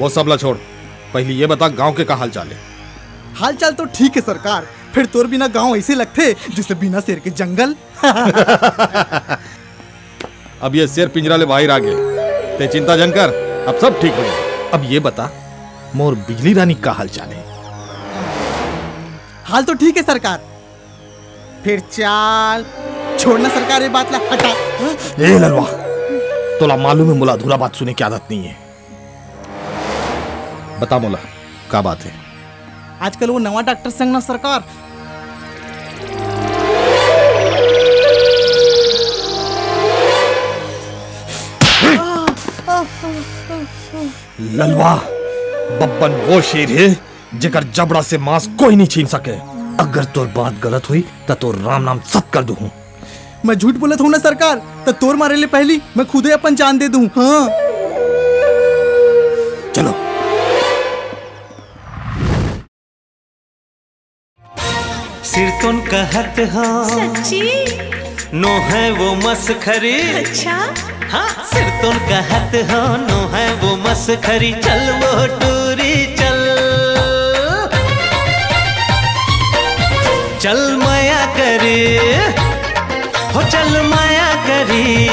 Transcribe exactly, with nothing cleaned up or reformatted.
वो सब ला छोड़, पहली ये बता, गांव के का हाल चाल है? हाल चाल तो ठीक है सरकार, फिर तोर बिना गांव ऐसे लगथे जैसे बिना शेर के जंगल। अब ये शेर पिंजरा ले बाहर आ गए, ते चिंता झन कर, अब सब ठीक हो जाए। अब ये बता, मोर बिजली रानी का हाल चाल है? हाल तो ठीक है सरकार, फिर चाल, छोड़ना सरकार, ये बात ला हटा। ए ललवा, तोला मालूम है मोला अधूरा बात सुने की आदत नहीं है। बता मोला, का बात है? आजकल वो नवा डॉक्टर संग ना सरकार। ललवा, बब्बन वो शेर है जेकर जबड़ा से मांस कोई नहीं छीन सके। अगर तोर बात गलत हुई त तोर राम नाम सत कर दूहूं। मैं झूठ बोलत हूं ना सरकार, त तोर मारे ले पहली मैं खुदे अपन जान दे दूं। हाँ, चलो। सिरतोन कहत हो सच्ची? नो है वो मसखरी। अच्छा। हाँ, सिरतोन कहत हो नो है वो मसखरी, चल वो टूरी चल। चल माया करी, हो चल माया करी,